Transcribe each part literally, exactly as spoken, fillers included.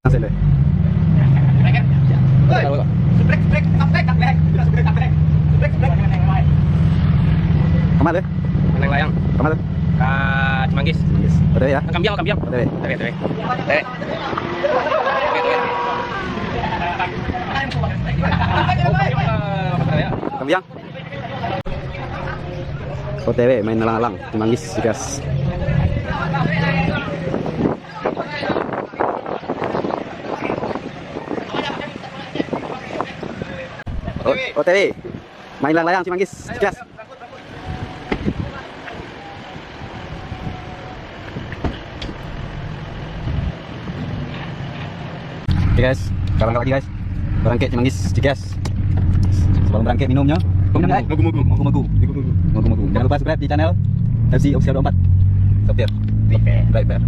Sini. Kama tu? Ka Cimanggis. Cimanggis. O T W yo? Kambiang, Kambiang. O T W. O T W, O T W. O T W. Kambiang. O T W main alang-alang, Cimanggis, Cikias. O-, O T W main layang-layang, Cimanggis, Cikias. Oke guys, barangkek lagi guys. Barangkek Cimanggis, Cikias. Sebelum barangkek minumnyo, minum, guys. Mogu-mogu. Mogu-mogu. Mogu-mogu. Jangan lupa subscribe di channel F C Official dua puluh empat. Sopir. Driver. Driver.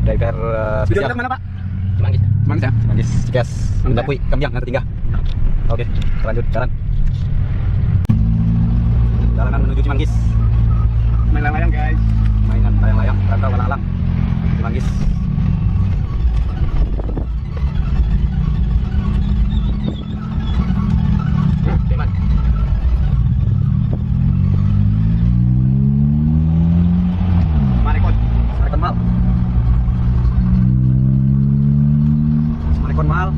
Driver, eh, spesial. Video mana, Pak? Cimanggis. Cimanggis, ya? Cimanggis, Cikias. Cimanggis, ya? Mendapui kambiang nan tatingga. Oke, kita lanjut jalan. Jalanan menuju Cimanggis. Main layang-layang, guys. Mainan layang-layang, rantau alang-alang. Cimanggis. Preman. Summarecon. Summarecon Mall. Summarecon Mall.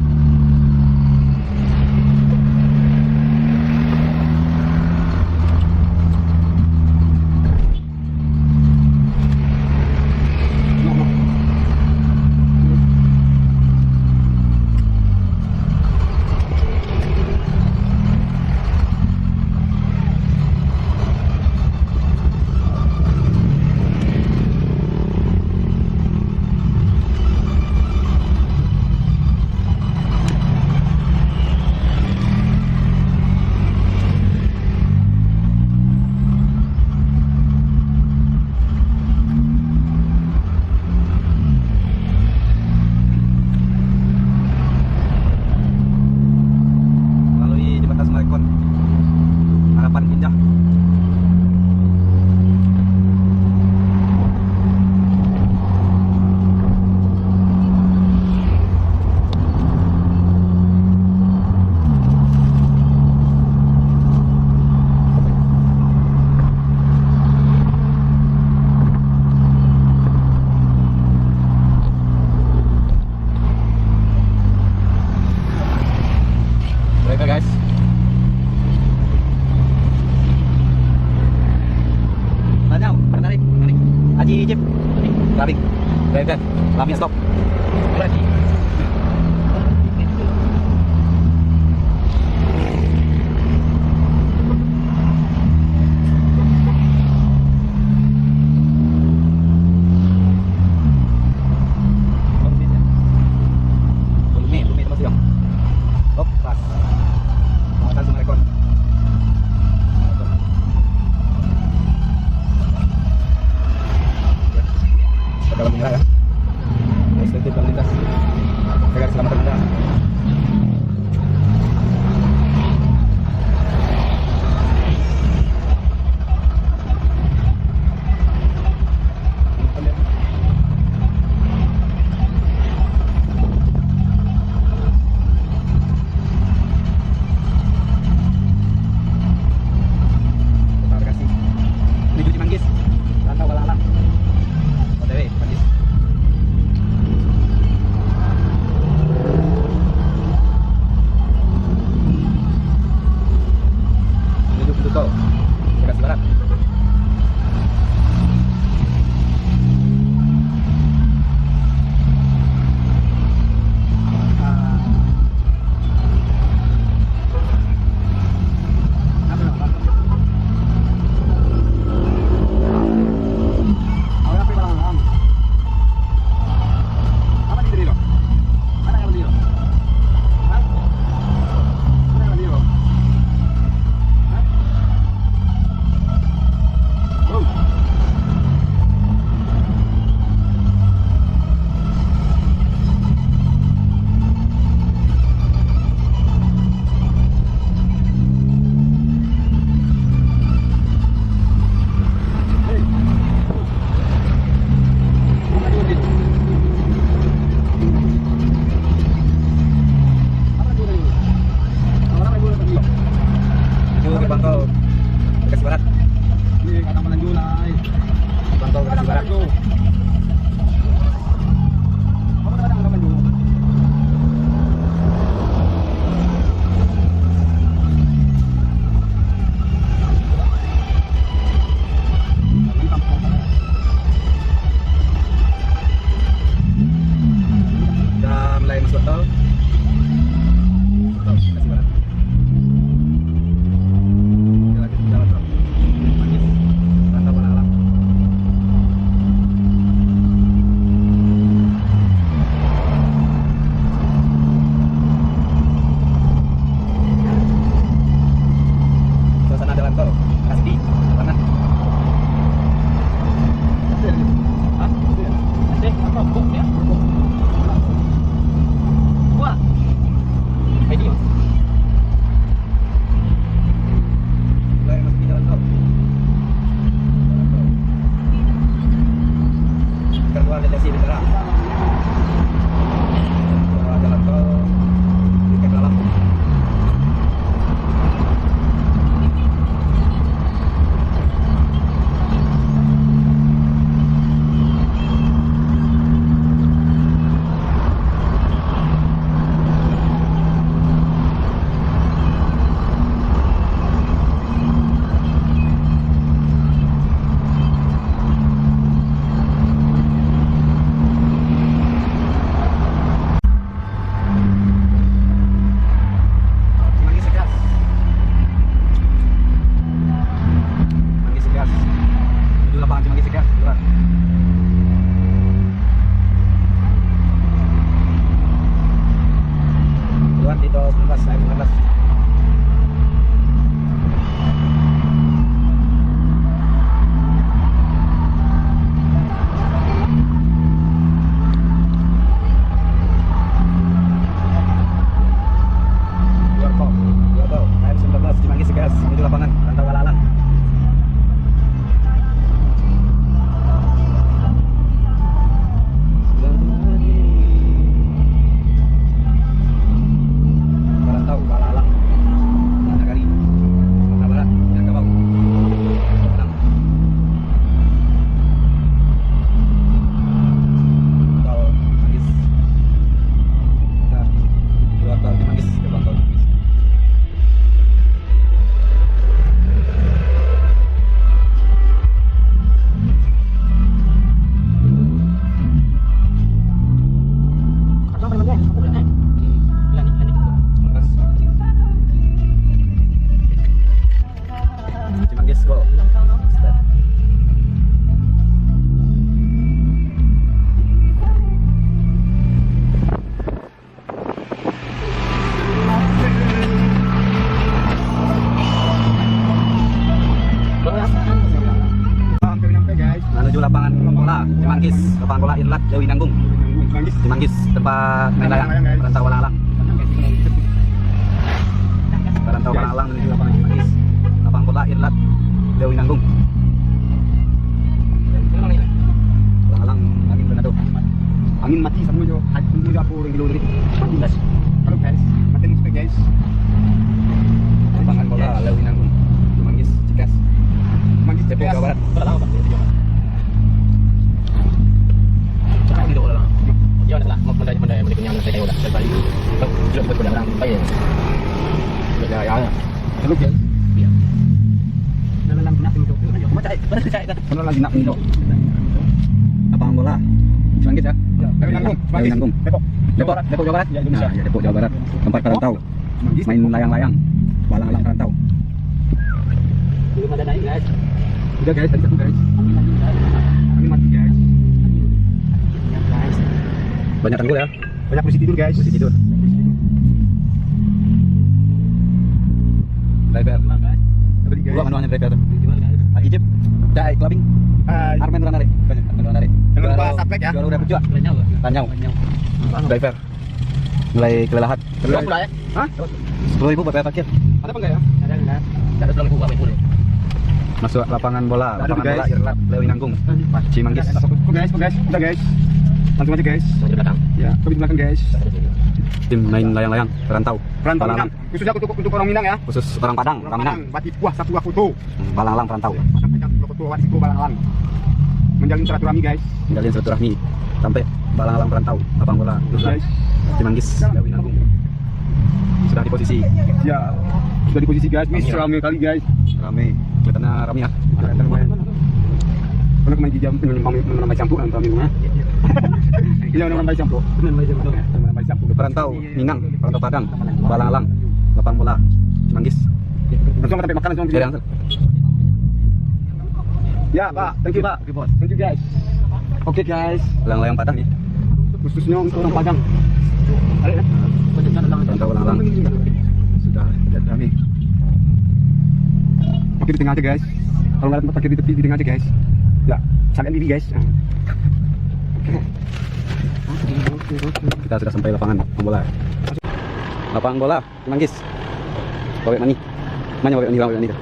Melalui Jembatan Summarecon, Harapan Indah. Driver, guys. Lanjau, tarik, tarik. Aji Jeep. Tarik. Driver, lamia stop. Volume, volume tambah siang. Hop, pas. Kawasan Summarecon. Kita dalam menyerah, ya. Ekstensi lalu lintas. Barat. Ini kadang Melanju lah, eh. Pantau Bekasi Barat. Apa kadang Melanju? Dah mulai masuk tol. Tol Bekasi Barat. Oke, lanjut jalan tol. Manggis, Rantau Balalang. Suasana jalan tol, Bekasi, Lapangan. Hah? Eh, apa? Bok, ya? Wah. Ini. Mulai masuk di jalan tol. Jalan tol. Keluar dari sini, Bintara. Keluar jalan tol. Di dalam. Cimanggis Segas. Cimanggis Segas. Menuju lapangan Cimanggis Segas, keluar. Keluar di tol sembilan belas, sembilan belas. Keluar tol, keluar tol. K M sembilan belas, Cimanggis Segas, menuju lapangan, Rantau Balalang. Rantau Balalang, Nagari Sumatera Barat, Minangkabau. Padang. Tol Manggis. Nah, keluar tol Cimanggis, gerbang tol Cimanggis. Cimanggis, go. Start. Manuju lapangan bola, Cimanggis, lapangan bola Irlat Lewi Nanggung. Cimanggis, tempat main layang, Rantau Balalang. Rantau Balalang menuju lapangan Cimanggis. Lapangan bola Irlat Lewi Nanggung. Balalang, angin tornado. Angin mati samo jo, samo jo apo urang gilo tadi. Mati, guys. Halo, guys. Mati musuh, guys. Lapangan bola Lewi Nanggung. Manggis, Cikas. Manggis, Depok, Cikas. Jawa Barat. Halo, guys. Lapangan bola. Cimanggis, ya? Ya. Lewi Nanggung, Lewi Cimanggis. Nanggung. Depok. Depok. Jawa Barat. Ya, Indonesia. Nah, ya, Depok, Jawa Barat. Tempat perantau. Manggis. Main layang-layang. Balalang perantau. Belum ada naik, guys. Udah, guys, tadi satu, guys. Angin mati, guys. Angin mati, guys. Angin mati, guys. Banyak tanggul, ya? Banyak polisi tidur, guys. Polisi tidur. Driver. Apa nih, guys? Gua manualnya driver. Pak Ijib. Cai Kelabing. Hai. Armen Ranare. Bukan, Armen Ranare. Jangan lupa subscribe, ya. Juara udah berjuang. Ranyau. Ranyau. Driver. Mulai kelelahan. Berapa pula, ya? Hah? Sepuluh ribu bayar parkir. Ada apa enggak, ya? Ada, ada. Ada sepuluh ribu, apa itu? Masuk lapangan bola, ada, lapangan bola guys. Irlat Lewi Nanggung. Cimanggis. Masuk, guys, guys, udah, guys. Langsung aja, guys. Langsung ke belakang. Ya, ke belakang, guys. Tim main layang-layang, perantau. Perantau Minang. Balang-alang. Khususnya untuk, untuk orang Minang, ya. Khusus orang Padang, orang Minang. Padang, Batipuah, Sapuluah Koto. Hmm, Balang-alang perantau. Padang Panjang, Sapuluah Koto, awak di situ Balang-alang. Menjalin silaturahmi, guys. Menjalin silaturahmi. Sampai Balang-alang perantau, lapang bola, guys. Cimanggis, Leuwi Nanggung. Sudah di posisi. Ya. Sudah di posisi, guys. Wih, rame kali, guys. Rame. Kelihatannya rame, ya. Kelihatannya rame. Kalau main di jam, main, main, main, main campur, kan, rame, ya. Iya, main, main campur. Main, main campur. Main, main campur. Perantau Minang, perantau Padang, Balang-alang, lapang bola, Cimanggis. Langsung sampai makan, langsung. Ya, langsung. Ya, Pak. Thank you, Pak. Oke, bos. Thank you, guys. Oke, guys. Layang-layang Padang, ya. Khususnya untuk orang Padang. Ada, ya? Perantau Balang-alang. Sudah, sudah rame. Parkir di tengah aja, guys. Kalau nggak ada tempat parkir di tepi, di tengah aja, guys. Ya, sadar diri, guys. Nah. Oke. Kita sudah sampai lapangan bola. Lapangan bola, Manggis. Bawek Mani. Mana Bawek Mani, Bawek Mani tu?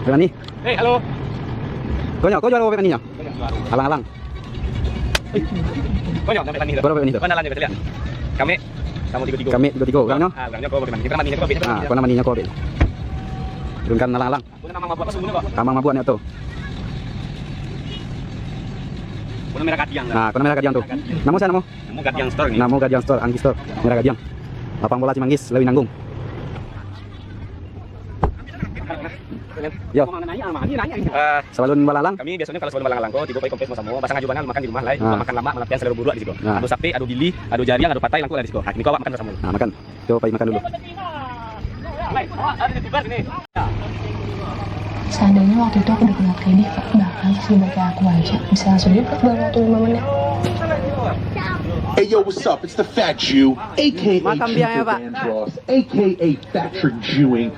Bawek Mani. Hei, halo. Kau nyo, kau juara Bawek Mani nyo? Alang-alang. Kau nyo, Bawek Mani tu? Kau nyo, Bawek Mani tu? Kau nyo, Bawek Mani tu? Kami, kami tigo-tigo. Kami tigo-tigo. Kau nyo? Ah, kau nyo, kau Bawek Mani. Kita Mani nyo, kau Bawek Mani. Ah, kau nyo Mani nyo, kau Bawek. Turunkan alang-alang. Kamang mabuak nyo tu. Warna merah gadiang lah. Nah, warna merah gadiang tu. Merah gadiang. Namo sia namo? Namo Gadiang Store ni. Namo Gadiang Store, Anggi Store. Merah gadiang. Lapang bola Cimanggis, Leuwi Nanggung. Yo. Eh, sabalun balang-alang. Kami biasanya kalau sabalun balang-alang ko, tibo pai kompleks samo-samo, basangka jo bana makan di rumah lai. Ah. Makan lamak, malatihan salero buruak di siko. Ah. Ado sapek, ado bili, ado jariang, ado patai, langkok lah di siko. Ah, kini ko awak makan samo-samo. Nah, makan. Cubo pai makan dulu. Seandainya waktu itu aku udah kenal Teddy, bahkan sebagai aku aja bisa langsung dibuat dalam waktu lima menit. Hey yo, what's up? It's the Fat Jew, aka Makan biar ya, Pak. Vandross, aka Patrick Jewing.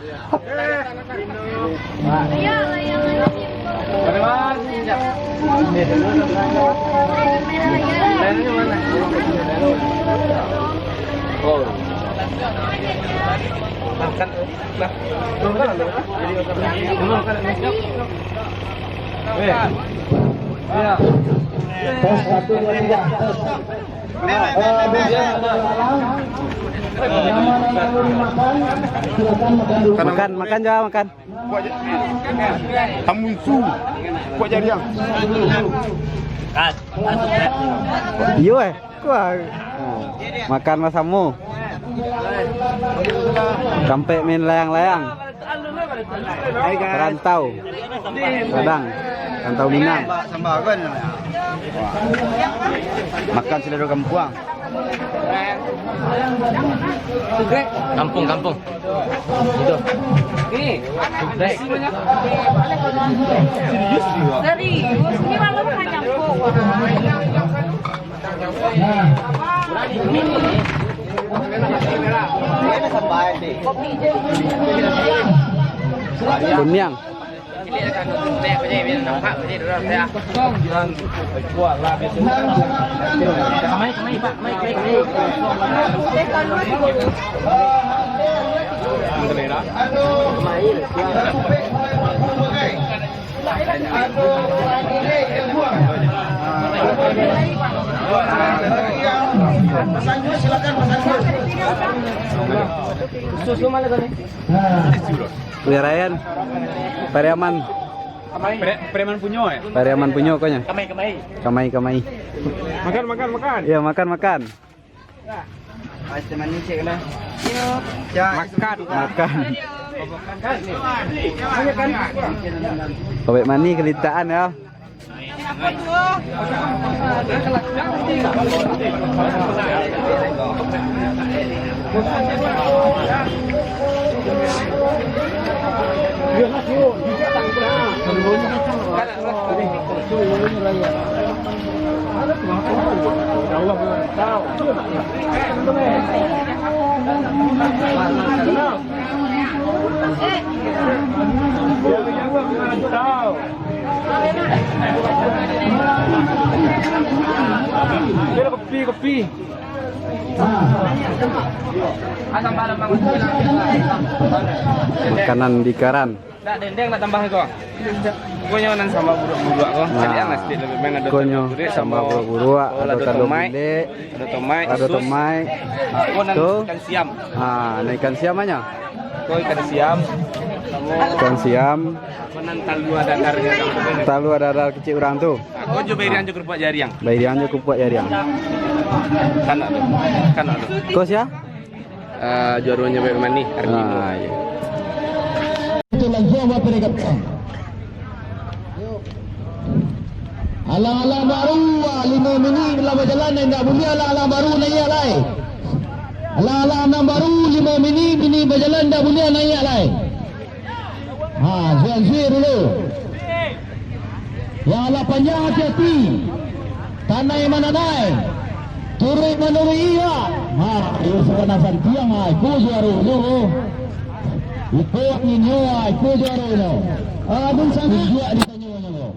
Tes satu dua tiga, tes. Eh, biasa ada orang. Nama-nama yang belum makan, silakan makan dulu. Makan, makan jo, makan. Tamunsu. Kuat jariang. Iyo eh. Kuat. Makan basamo. Sampai main layang-layang. Rantau. Padang. Rantau Minang. Makan selero kampuang. Kampung, kampung. Serius, ini malam hanya kok. Kuniang. Susu mana tadi? Kuliah Ryan, Pariaman. Pre, preman punyo eh? Pariaman punyo konyo. Kamai, kamai. Kamai, kamai. Makan, makan, makan. Ya, makan, makan. Makan. Makan. Bawek Mani kelitaan ya. Makanan di Karan. Dendeng nak tambah ko. Pokoknyo nan sambal buruak-buruak ko. Nah, caliak lah sedikit lebih main, ado pokoknyo telur buruak, sambal sambal buruak, oh, ado ado telur tomat, bulik, ado tomat, ado usus. Tomat. Ah, ko nan tu? Ikan siam. Ah, nan ikan siam aja. Ko ikan siam. Ikan siam. Ko nan talua dadarnyo. Talua dadar kecik urang tu. Ah, ko jo bairiang jo kerupuk jariang. Bairiang jo kerupuk jariang. Kanak tu. Kanak tu. Ko sia? Ah, juaronyo Bek Manih, Ardino. Ah, iya. Itu langsuang baperegatkan. Alang-alang baru, ah, limo minik lah bajalan, indak buliah alang-alang baru naiak lai. Alang-alang nan baru, limo minik, minik bajalan, indak buliah naiak lai. Ha, zuan-zuir dulu. Yang alah panjang hati-hati. Tanai mananai. Turuik manuruik iyo. Ha, iyo sabana santiang, ha, iko juaro nyo. Iko anginnyo, ha, iko juaro nyo. Ha, dun sanak. Tunjuak ditanyo nyo.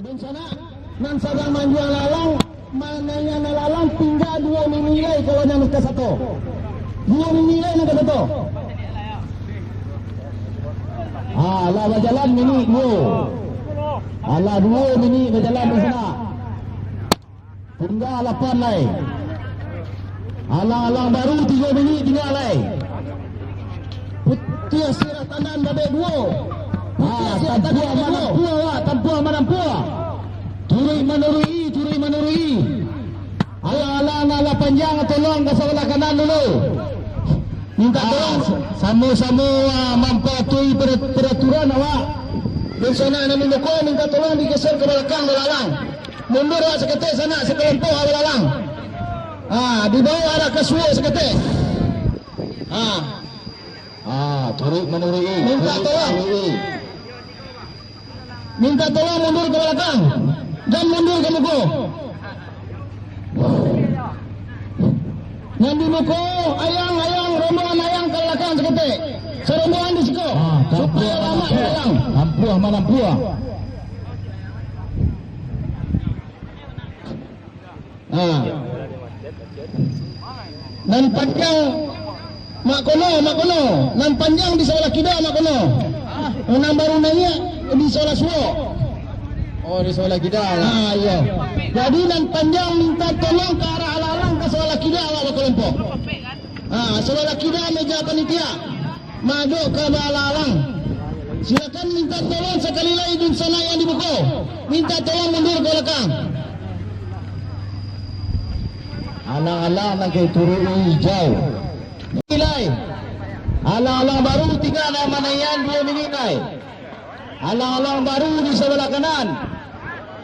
Dunsanak nan sadang manjuang lalang, manangian lalang, tingga duo minik lai kalau nan ka sato. Duo minik lai nan ka sato. Ah, lah bajalan minik duo. Alah duo minik bajalan dunsanak. Tingga lapan lai. Alang-alang baru tigo minik tingga lai. Putiah sirah tandan babek duo. Putiah sirah tandan babek duo. Ah, tampuah manampuah, wak, tampuah manampuah. Turuik manuruik, turuik manuruik. Alang-alang nan lah panjang tolong ka sabalah kanan dulu. Minta tolong. Ah, sa-, samo-samo, ah, mampatuhi per-, peraturan awak. Dunsanak nan di muko minta tolong digeser ka balakang, balalang. Mundur awak saketek sanak, sakelompok awak balalang. Ah, dibawa arah ka suok saketek. Ah. Ah, turuik manuruik. Minta tolong. Minta tolong mundur ka balakang. Jan mundur ka muko. Nan di muko, ayang, ayang, rombongan ayang ka balakang saketek. Sarombongan di siko. Ah, supayo lamak ka dalam. Tampuah manampuah. Ha. Nan panjang mak kono, mak kono. Nan panjang di sabalah kida mak kono. Nan baru naiak di sabalah suok. Oh, di sabalah kida, ya. Ha, iyo. Jadi nan panjang minta tolong ka arah alang-alang ka sabalah kida awak bakelompok. Ha, sabalah kida meja panitia. Madok ka balalang. Silakan minta tolong sakali lai dunsanak yang di muko. Minta tolong mundur ka balakang. Alang-alang nan ka turuik ijau. Nilai. Alang-alang baru tingga nan manaian duo minik lai. Alang-alang baru di sabalah kanan.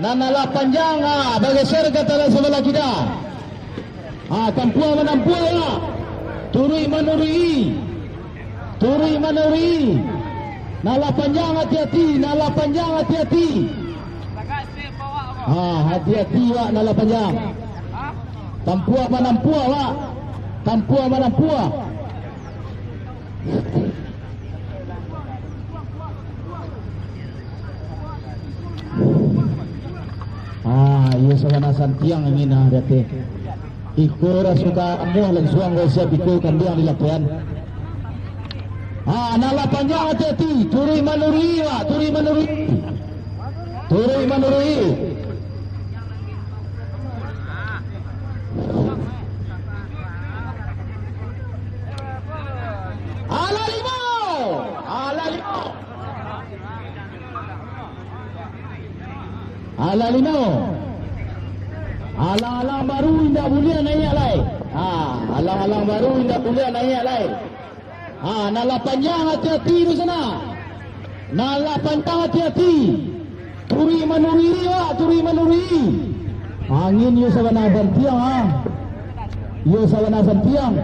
Nan alah panjang, ah, bageser ka tanah sabalah kida. Ah, tampuah manampuah lah. Turuik manuruik. Turuik manuruik. Nan alah panjang hati-hati, nan alah panjang hati-hati. Ah, hati-hati wak nan alah panjang. Tampuah manampuah wak. Tampuah manampuah. Ah, iyo sabana santiang angin ah, date. Iko rasuka amuah langsuang ko siap iko kandiang di lapian. Ah, nan lah panjang hati-hati, turuik manuruik, wak, turuik manuruik. Turuik manuruik. Alah limo! Alah limo! Alah limo! Alang-alang baru indak buliah naiak lai. Ha, alang-alang baru indak buliah naiak lai. Ha, nan lah panjang hati-hati tu sana. Nan lah panjang hati-hati. Turuik manuruik, wak, turuik manuruik. Angin iyo sabana santiang, ha. Iyo sabana santiang.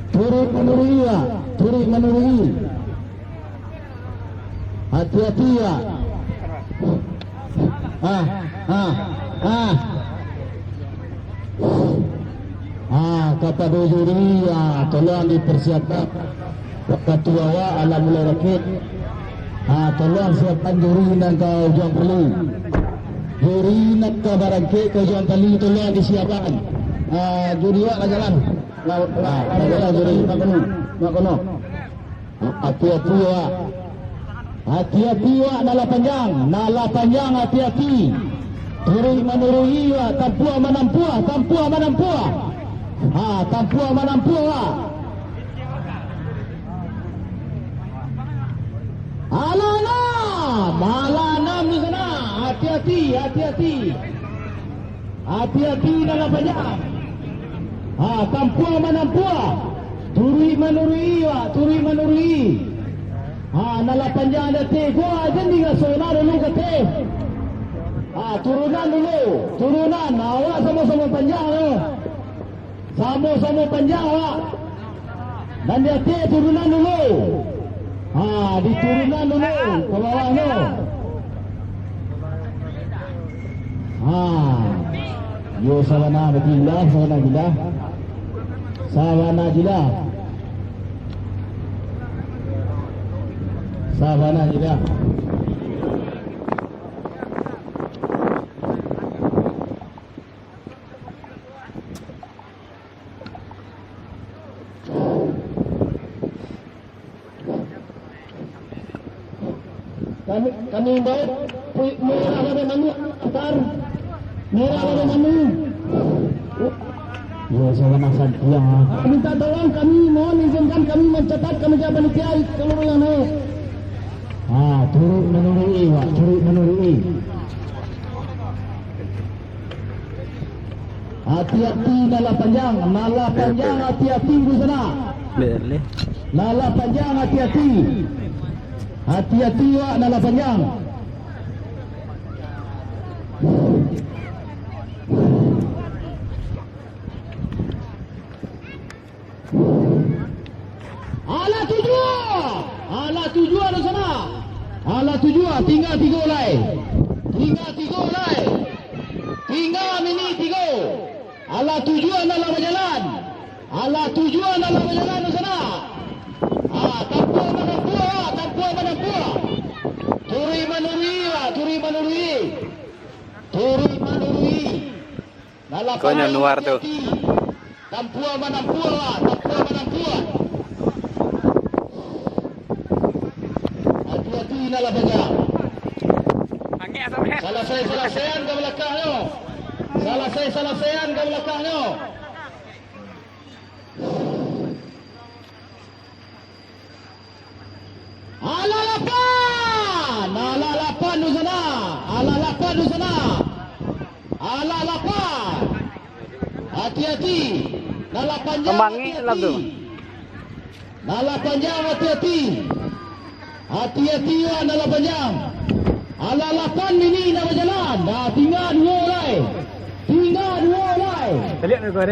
Turuik manuruik, wak, turuik manuruik. Hati-hati, wak. Ah, ah, ah. Ah, kapado juri, ah, tolong dipersiapkan wakatu awak alah mulai rakit. Ah, tolong siapkan juri nan ka ujuang palu. Juri nan ka barangkek ka ujuang palu tolong disiapkan. Ah, juri awak ka jalan. Ka, ka, ka jalan juri. Mak kono. Mak kono. Ati-ati, wak. Ati-ati, wak, nan lah panjang. Nan lah panjang, ati-ati. Turuik manuruik, wak. Tampuah manampuah, tampuah manampuah. Ha, tampuah manampuah, wak. Alah anam, alah anam di sana. Ati-ati, ati-ati. Ati-ati nan lah panjang. Ha, tampuah manampuah. Turuik manuruik, wak, turuik manuruik. Ha, nan lah panjang di ateh, gua aja ni raso lah dulu ka ateh. Ha, turunan dulu, turunan. Awak samo-samo panjang tu. Samo-samo panjang, wak. Nan di ateh turunan dulu. Ha, diturunan dulu ka bawah tu. Ha. Yo, sabana bagilah, sabana gilah. Sabana gilah. Sabana gilah. Kami, kami imbau, pu-, merah lado manu, antar. Merah lado manu. Yo, sabana santiang. Minta tolong, kami mohon izinkan kami mencatat, kami siap panitia, kalau yang naik. Ah, turuik manuruik, wak, turuik manuruik. Ati-ati, nan lah panjang, nan lah panjang, ati-ati di sana. Nan lah panjang, ati-ati. Ati-ati, wak, nan lah panjang. Alah tujuah! Alah tujuah di sana! Alah tujuah, tingga tigo lai. Tingga tigo lai. Tingga mini tigo. Alah tujuah nan lah bajalan. Alah tujuah nan lah bajalan di sana. Ah, tampuah manampuah, tampuah manampuah. Turuik manuruik, ah, turuik manuruik. Turuik manuruik. Nan lah panjang, nuar tu. Tampuah manampuah, tampuah manampuah. Ati-ati, nan lah panjang. Salasai-salasaian ka balakangnyo. Salasai-salasaian ka balakangnyo. Alah lapan! Alah lapan di sana! Alah lapan di sana! Alah lapan! Ati-ati! Nan lah panjang, ati-ati! Nan lah panjang, ati-ati! Ati-ati, wak, nan lah panjang! Alah lapan mini nan bajalan. Nah, tingga duo lai. Tingga duo lai.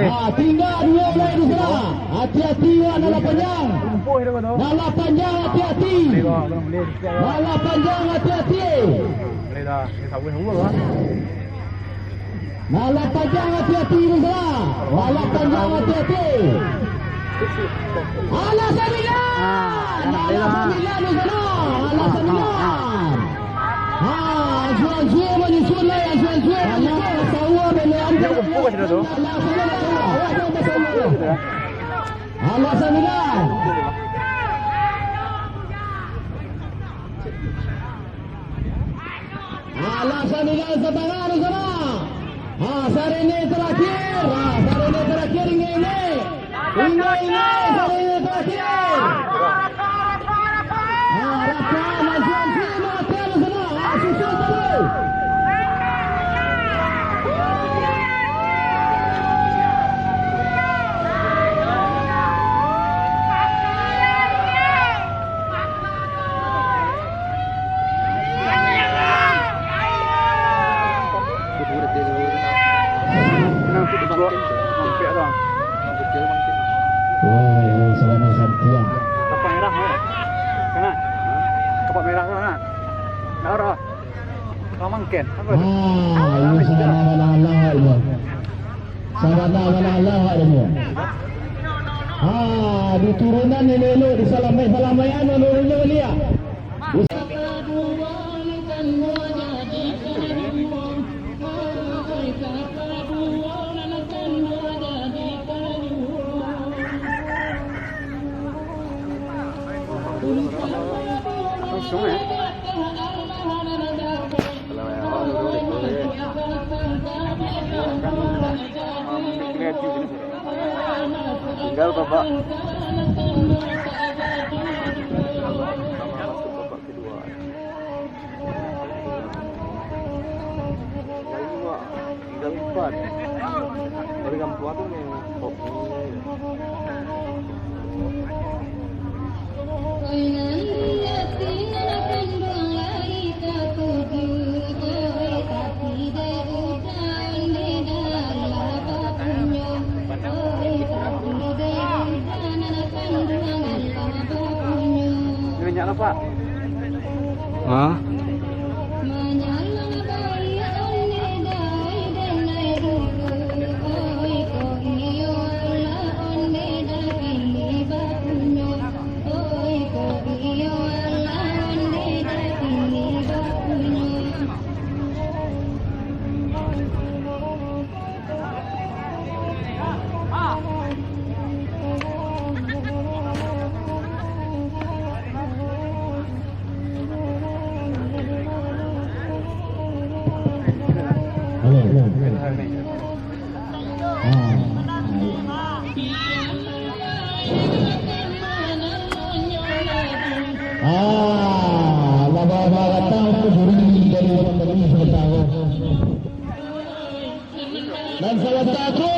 Ah, tingga duo lai di sana. Ati-ati, wak, nan lah panjang. Nan lah panjang, ati-ati. Nan lah panjang, ati-ati. Nan lah panjang, ati-ati di sana. Nan lah panjang, ati-ati. Alah sambilan. Alah sambilan di sana. Alah sambilan. Ha, ansua-ansua manyusun lai, ansua-ansua manyusun. Alah sambilan. Alah sambilan. Alah sambilan satangah di sana. Ha, sarene terakhir. Ha, sarene terakhir, ingek-ingek. Ingek-ingek, sarene terakhir. Ha, rapat, maju, maju, maju, di sana. Ha, susun terus. Wah, ini sabana santiang. Kapok merah, eh. Kana? Kapok merah tu, kana? Ndak ado. Kamangken. Ah, ini sabana-bana Allah, ya. Sabana-bana Allah, ya. Ah, di turunan elok-elok, di salamai-salamaian, elok-elok baliak. Tinggal babak, babak kedua. Tinggal dua, tinggal empat. Dari kampuang tu main top. Minyak lah, Pak. Hah? Ah, lah ba-, ba-, datang tu juri dari Bali sabanta ko. Nan sabanta ko,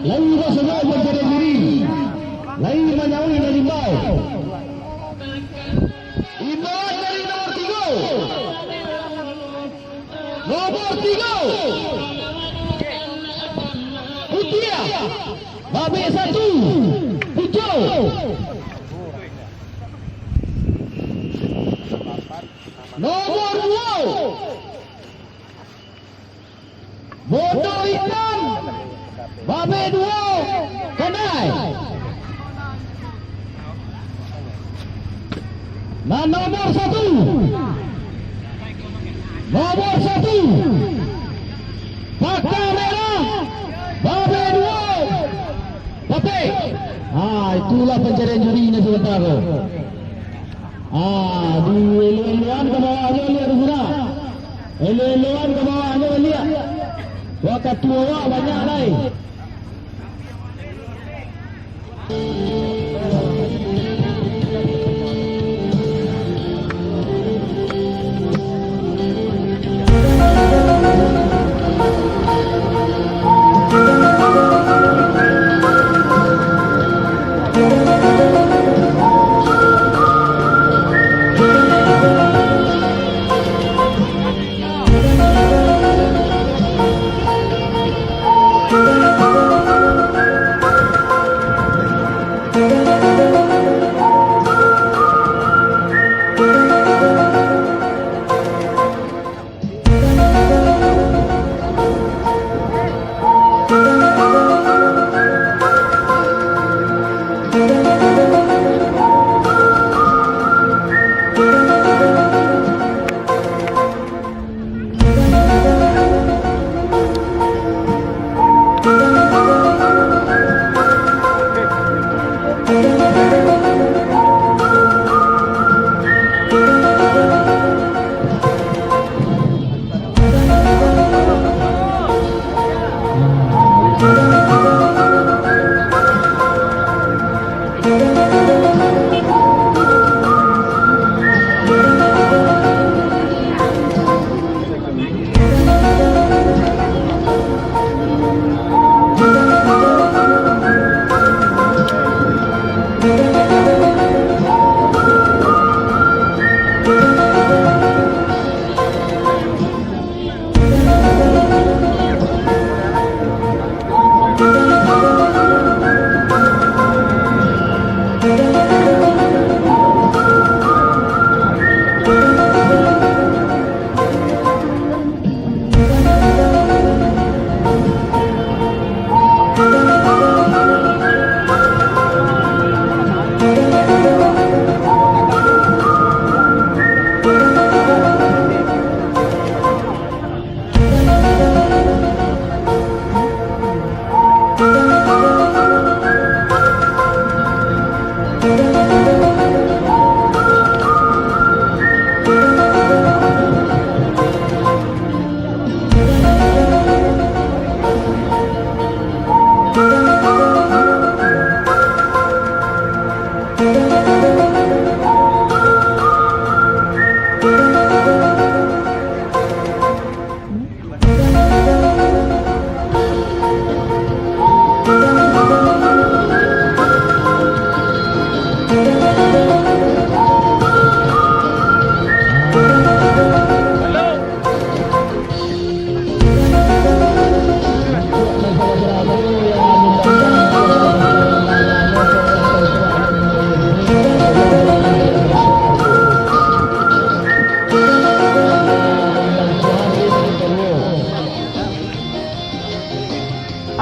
lai basobok pancarian juri, lai manyauik nan diimbau. Imbauan dari nomor tigo. Nomor tigo. Putiah. Babek satu. Pucuk. Nomor duo. Bodo itam, babek duo, kandai. Nan nomor satu, nomor satu, paka merah, babek duo, patek. Ah, itulah pancarian juri nan sabanta ko. Ah, dielo-eloan ka bawahnyo liak tu sudah. Elo-eloan ka bawahnyo baliak. Wakatu awak banyak lai.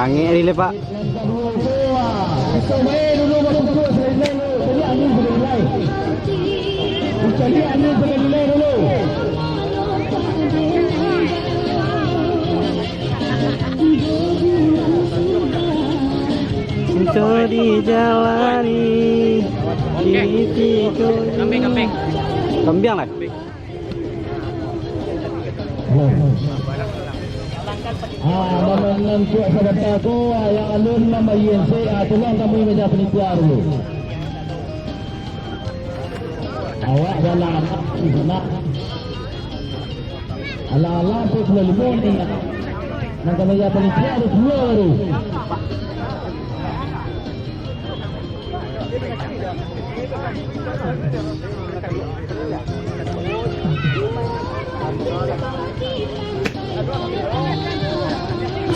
Angek dilepak. Itu dijalani. Oke. Kambing, kambing. Kambiang lah. Ah, mamainkan kuat sabanta ko, ah, yang alun mambayia se, ah, tolong kami meja panitia dulu. Awak jalan, nak. Alah-alah, pukul limo ni, nak. Nan ka meja panitia ada dua baru.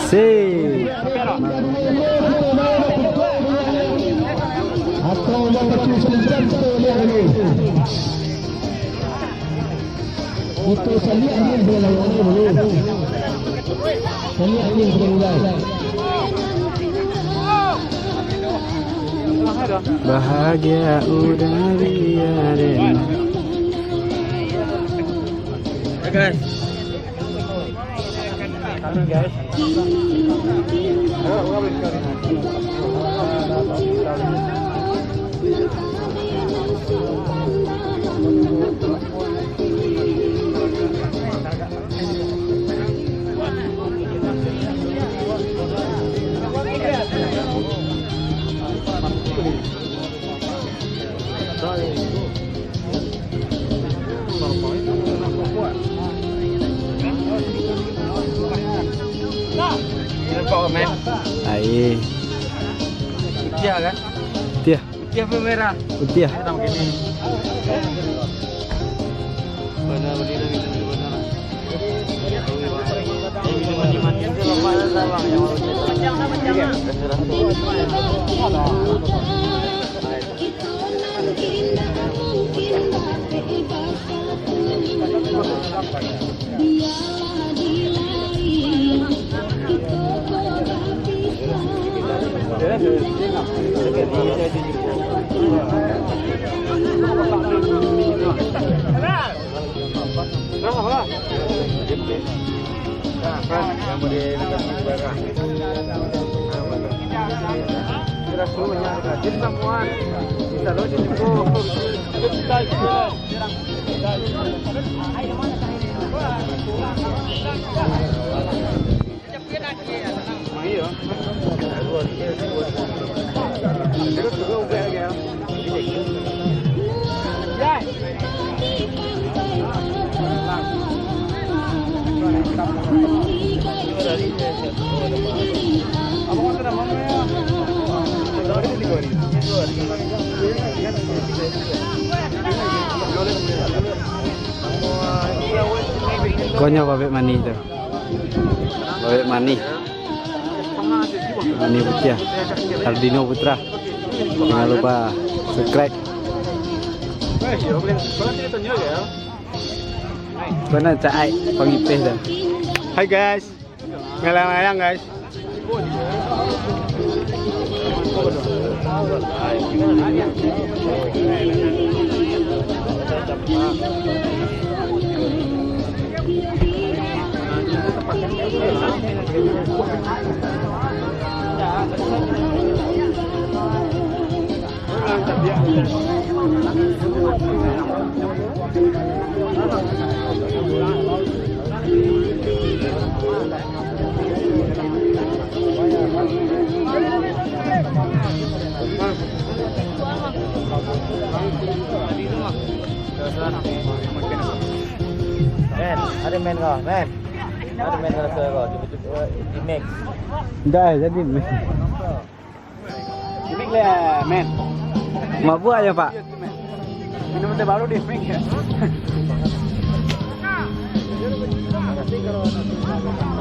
Asik. Itu saliak dia sudah lawan dia dulu. Saliak dia sudah mulai. Bahagia udah biarin. Oke. Kami, guys. Ai. Putiah kan? Putiah. Putiah apa merah? Putiah. Merah begini. Benar, benar, benar, benar. Konyo babek manih tu. Babek manih. Manih putiah. Ardino Putra. Jangan lupa subscribe. Mana Cak Ai pangipeh tu? Hai guys. Melayang-layang guys. Men, ado men kau, men. Ado men kau rasa kau, tiba-tiba di Max. Ndak, jadi men. Mabuk aja, Pak. Minum teh baru di Max ya.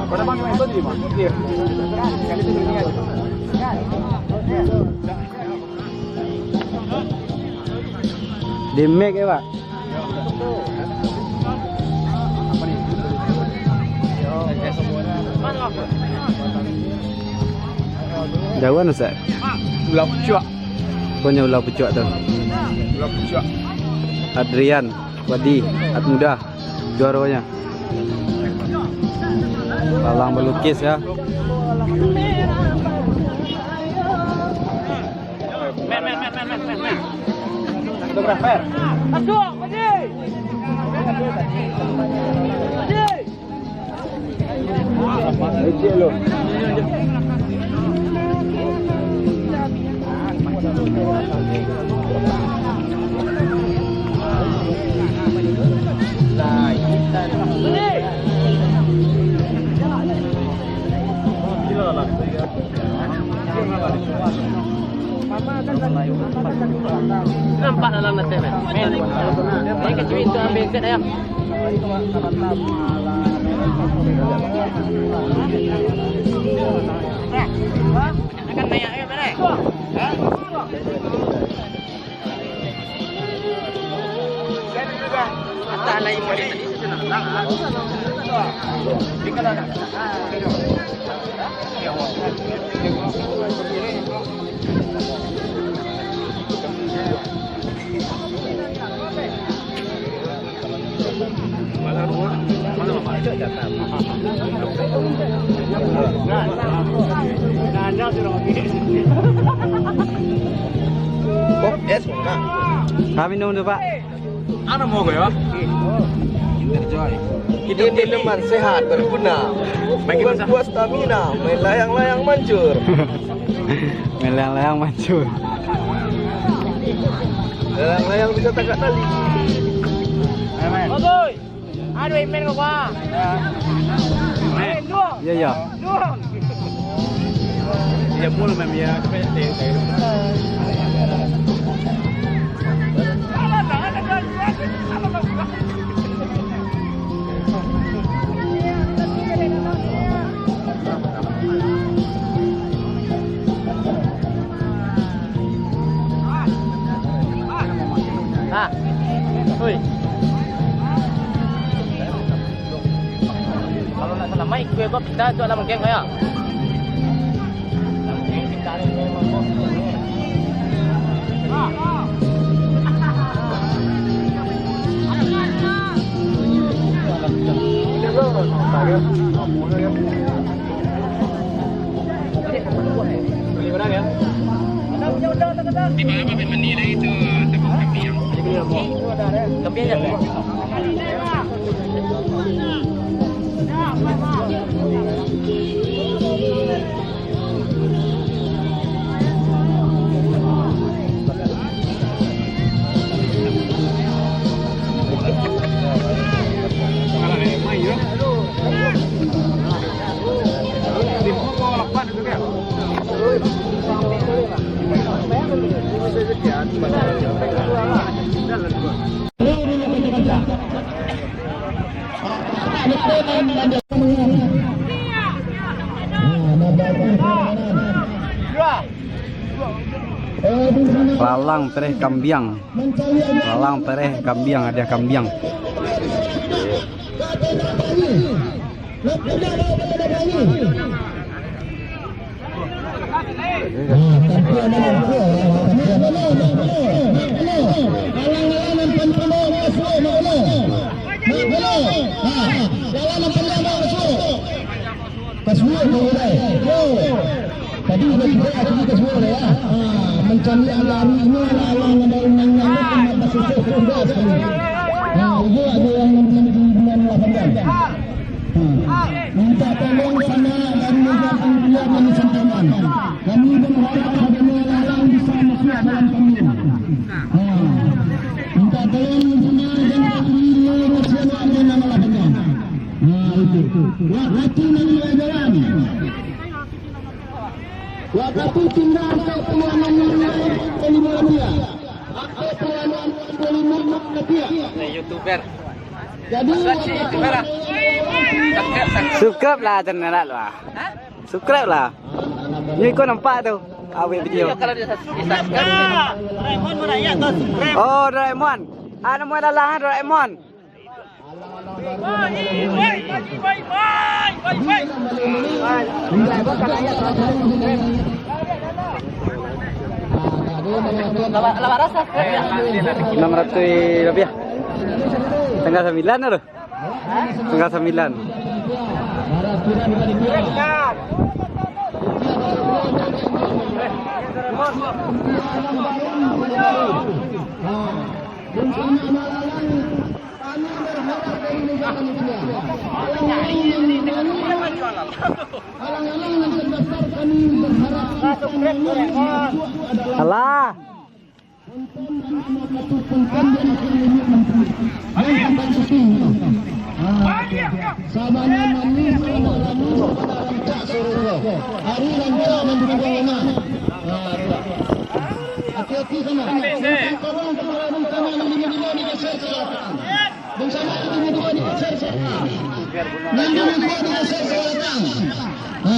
Pada bang main tadi, Bang. Iya. Kali itu ini aja. Di Max ya, Pak. Apa nih? Mana? Jauhan, Ustaz? Ulah pucuak. Aponyo ulah pucuak tu? Ulah pucuak. Adrian Wadi, at muda, juaronyo. Palang balukis, ya. Men, men, men, men, men, men, men. Fotografer. Masuk, Haji. Haji. Nampak dalam nasi, men. Men, ni kecil tu ambil ikat ayam. Akan naik, eh, beres. Atas lah, ibu ni. Oh, es, Pak. Kami minum dulu, Pak. Anu mau gue, ya? Kinder Joy. Ini minuman sehat, berguna. Membuat kuat stamina, main layang-layang mancur. Main layang-layang mancur. Layang-layang bisa tagak tali. Aduh, men kau, Pak. Men. Duang. Iya, iya. Duang. Iya, mulu, men, iya. Ah. Oi. Kalau nak salamaik, kue kau pita tu alam geng kaya. Lalang pereh kambiang. Lalang pereh kambiang, hadiah kambiang. Kasuo, Bang Uday. Yo. Tadi udah kita, tadi kasuo lah ya. Ha, mancaliak lari ni alang-alang nan baru main ni, kan, mata susuh, sudah sekali. Ha, itu ada yang nanti di bulan lapan belas. Ha, minta tolong sana dari Medan Angkuat dan Nusantara. Kami berharap adanya alang-alang bisa masuk dalam pemilu. Ha, minta tolong sana dan kami dulu nasional dan nama lapangan. Ha, itu. Waktu nan jalan. Waktu tinggal ke puluhan miliar lima rupiah. Atau puluhan puluh lima rupiah. Ini YouTuber. Jadi, YouTuber lah. Subscribe lah channel lah. Subscribe lah. Ni kau nampak tu. Awet video. Kalau dia subscribe. Oh, Doraemon. Ah, nama dalam Doraemon. Enam ratus lebih. Tanggal sembilan tu. Tanggal sembilan. Alah. Hati-hati sana. Kawan-kawan di sana, lima-lima digeser ke belakang. Bencana itu dua digeser saja. Yang dua digeser saja. Ha.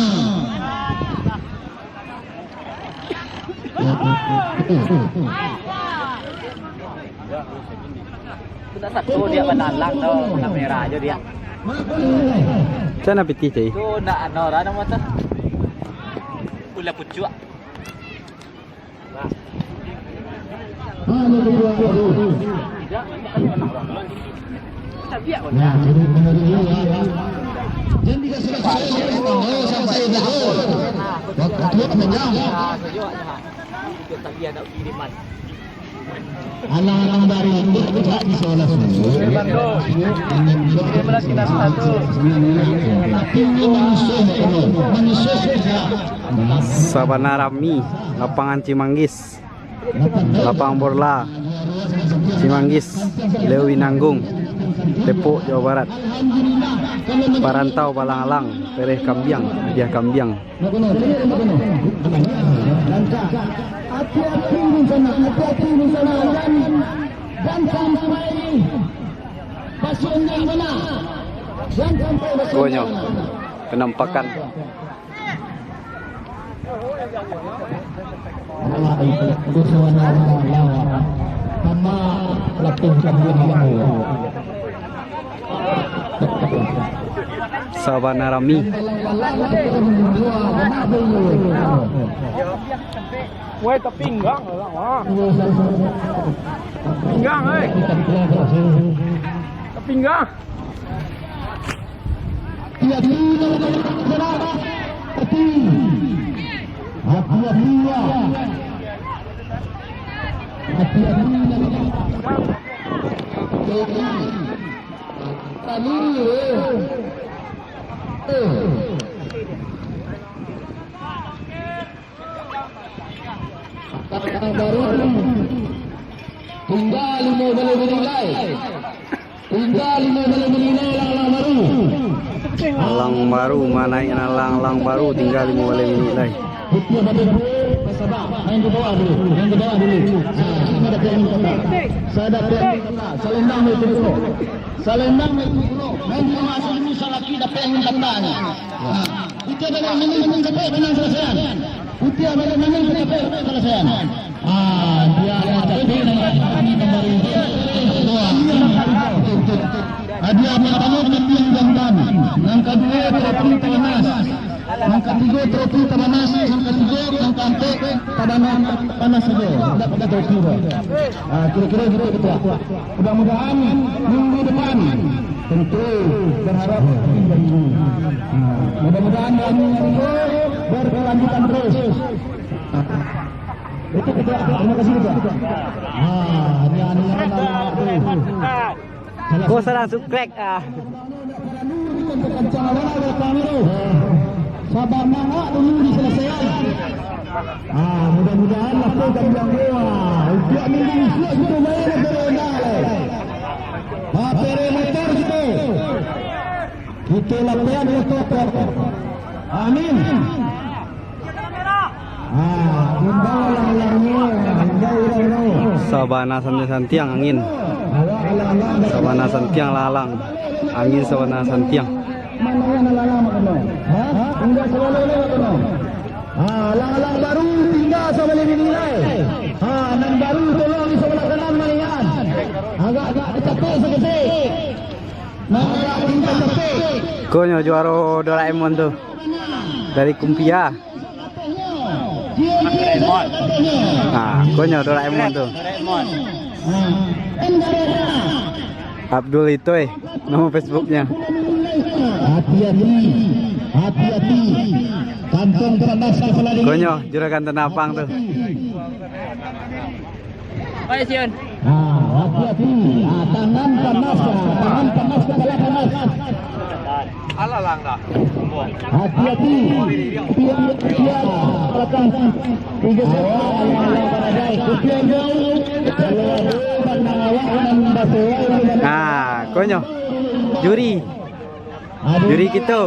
Tu nak satu dia banalang tu, nak merah aja dia. Cana pitih cai. Tu nak ano orang nama tu. Ulah pucuak. Anak-anak dari itu tidak bisa langsung. Tapi ini manusia, manusia saja. Sabana rami, lapangan Cimanggis, lapang bola Cimanggis, Lewinanggung, Depok, Jawa Barat. Parantau balang-alang, pereh kambiang, hadiah kambiang. Hati-hati di sana, hati-hati di sana, dan, dan sampai di Pasundan sana. Dan sampai Pasundan. Konyo, penampakan. Sabana rami. Woi, tapinggang lah, wah. Pinggang, eh. Tapinggang. Tingga limo baleh minit lai. Tingga limo baleh minit lai, alang-alang baru. Alang baru, manaikan alang-alang baru, tingga limo baleh minit lai. Putiah badan, sabar. Main ke bawah dulu, main ke bawah dulu. Ah, sama ada yang minta. Saya ada yang minta. Selendang itu dulu. Salendang, main ke bawah dulu, salaki dapek yang minta. Ah, kita dalam minit, minit sampai, minit selesai. Putiah baliak mangin ka capek, ka capek kalasian. Ah, dia yang capek, dia yang capek. Hadiah partamo kambiang jantan. Nan kaduo tropi Tabanas. Nan katigo tropi Tabanas. Nan katigo, nan kaampek Tabanas, Tabanas sajo. Indak ado tropi doh. Ah, kiro-kiro gitu, ketua. Mudah-mudahan minggu depan, tentu berharap, mudah-mudahan minggu berkelanjutan terus. Itu kita, terima kasih kita. Ah, ini, ini, ini. Ko sadang subscribe, ah. Sabar mangak dulu diselesaikan. Ah, mudah-mudahan lah tu kambiang gua. Untuak minggu isuak kita main ke ronda lai. Ah, pere motor kita. Kita lapian motor. Amin. Ah, imbau alang-alangnyo, imbau alang-alangnyo. Sabana santiang-santiang angin. Sabana santiang lalang. Angin sabana santiang. Mana yang lalang, Mak Keno? Hah? Tingga sabaleh, Mak Keno. Ha, alang-alang baru tingga sabaleh minit lai. Ha, nan baru tolong di sabalah kanan malihan. Agak-agak dicapek sakesek. Nan agak tingga capek. Konyo juaro Doraemon tu. Dari Kumpia. Doraemon. Nah, konyo Doraemon tu. Doraemon. Abdul Itoy, nama Facebooknya. Hati-hati, hati-hati. Kantong panas kepala dingin. Konyo, juragan Tanah Abang tu. Baik, Siun. Ah, hati-hati. Ah, tangan panas, ah, tangan panas, kepala panas. Alah, langkah. Hati-hati. Pihak, pihak belakang. Tiga. Awak, alah, alah, baradai. Kupiah jauh. Kalau ada pandang awak, nan basewai. Nah, konyo. Juri. Juri kito,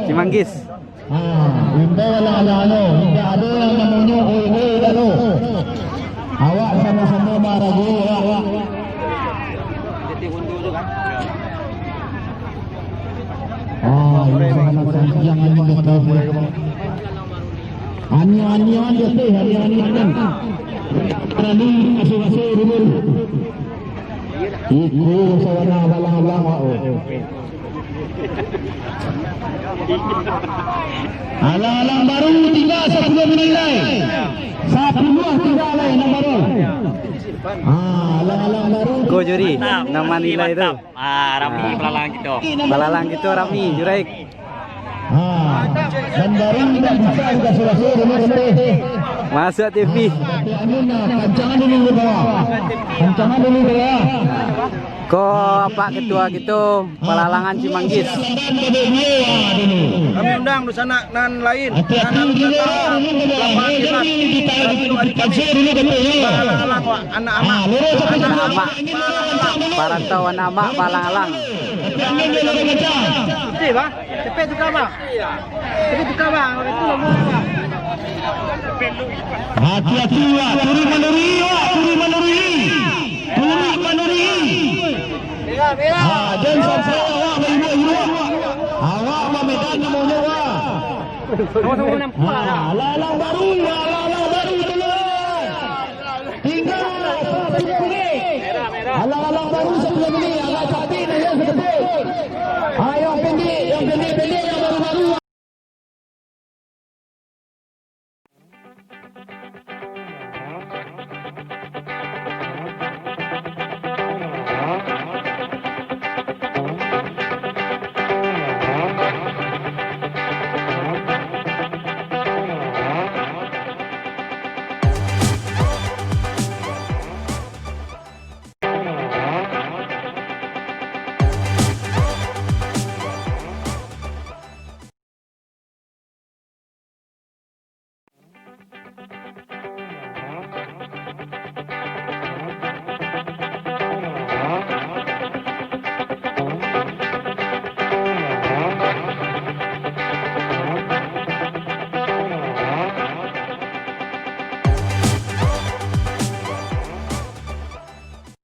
Cimanggis. Ah, imbau alang-alang anu, indak ado nan namonyo oi-oi dak tu. Awak samo-samo maharagoi awak. Ah, iyo, samo-samo, jangan mendekat. Aniang-aniang je teh, aniang-aniang. Rani asuh-asuh dulu. Iko sawana balang-balang, wak. Alang-alang baru tingga sapuluah minit lai. Sapuluah tingga lai nan baru. Ah, alang-alang baru. Ko juri, nan manilai tu. Mantap. Ah, rami balalang kito. Balalang kito rami, Juraik. Ah, nan baru indak bisa dikasih-kasih dulu, dulu. Masuk T V. Tapi anu nah, kancangan dulu ke bawah. Kancangan dulu ke bawah. Ko Pak Ketua kito, Palalangan Cimanggis. Kami undang dunsanak nan lain. Hati-hati nan dulu, dulu, dulu, dulu. Alang-alang, wak, anak amak. Parantau anak amak, Palalang. Cepek, Bang. Cepek tukar, Bang. Cepek tukar, Bang. Itu loh, Bang. Hati-hati, wak. Turi manuri, wak. Turi manuri. Turi manuri. Ha, jan sampai awak bairuak-iruak. Awak bamedan namonyo, wak. Sama-sama nampak. Ha, alang-alang baru, alang-alang baru tu lah. Tingga sapuluah minit. Alang-alang baru sapuluah minit.